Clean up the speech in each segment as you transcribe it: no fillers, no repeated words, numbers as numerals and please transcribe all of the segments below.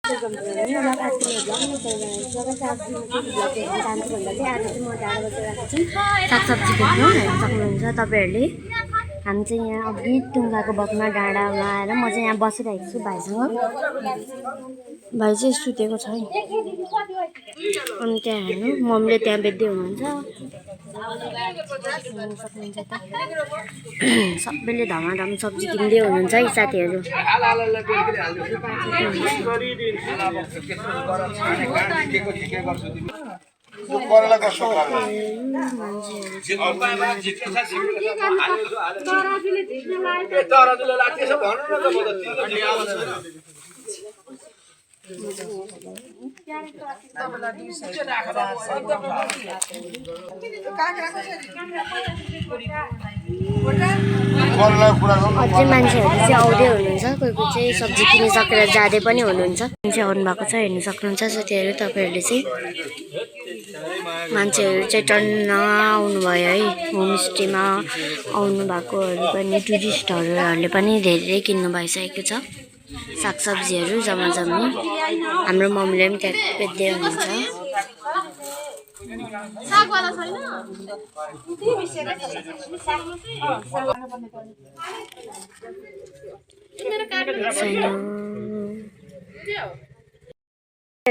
सागसब्जी बेच्नु हेर्न सक्नुहुन्छ तपाईँहरूले। हामी चाहिँ यहाँ अघि टुङ्गाको बगमा डाँडामा आएर म चाहिँ यहाँ बसिरहेको छु भाइसँग। भाइ चाहिँ सुतेको छ है। अनि त्यहाँ हेर्नु मम्मीले त्यहाँ बेच्दै हुनुहुन्छ। सक्नुहुन्छ त सबैले धमाधम सब्जी किन्दै हुनुहुन्छ है साथीहरू। अझै मान्छेहरू चाहिँ आउँदै हुनुहुन्छ, कोही कोही चाहिँ सब्जी किनिसकेर जाँदै पनि हुनुहुन्छ। मान्छे आउनु भएको छ हेर्नु सक्नुहुन्छ साथीहरू तपाईँहरूले चाहिँ। मान्छेहरू चाहिँ टन्न आउनुभयो है। होमस्टेमा आउनु भएकोहरू पनि टुरिस्टहरूले पनि धेरै किन्नु भइसकेको छ सागसब्जीहरू जम्मा। हाम्रो मम्मीले पनि त्यहाँ बेच्दै हुनुहुन्छ।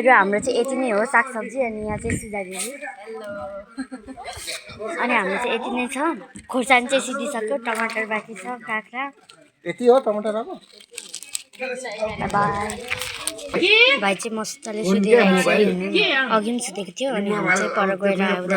हाम्रो चाहिँ यति नै हो सागसब्जी। अनि यहाँ चाहिँ सुधारीहरू अनि हाम्रो चाहिँ यति नै छ। खोर्सानी चाहिँ सिधिसक्यो, टमाटर बाँकी छ, काँक्रा यति हो। टमाटर अब भाइ चाहिँ मजाले सुतिरहेको छ। अघि पनि सुतेको थियो अनि हामी चाहिँ पर गएर आउँदा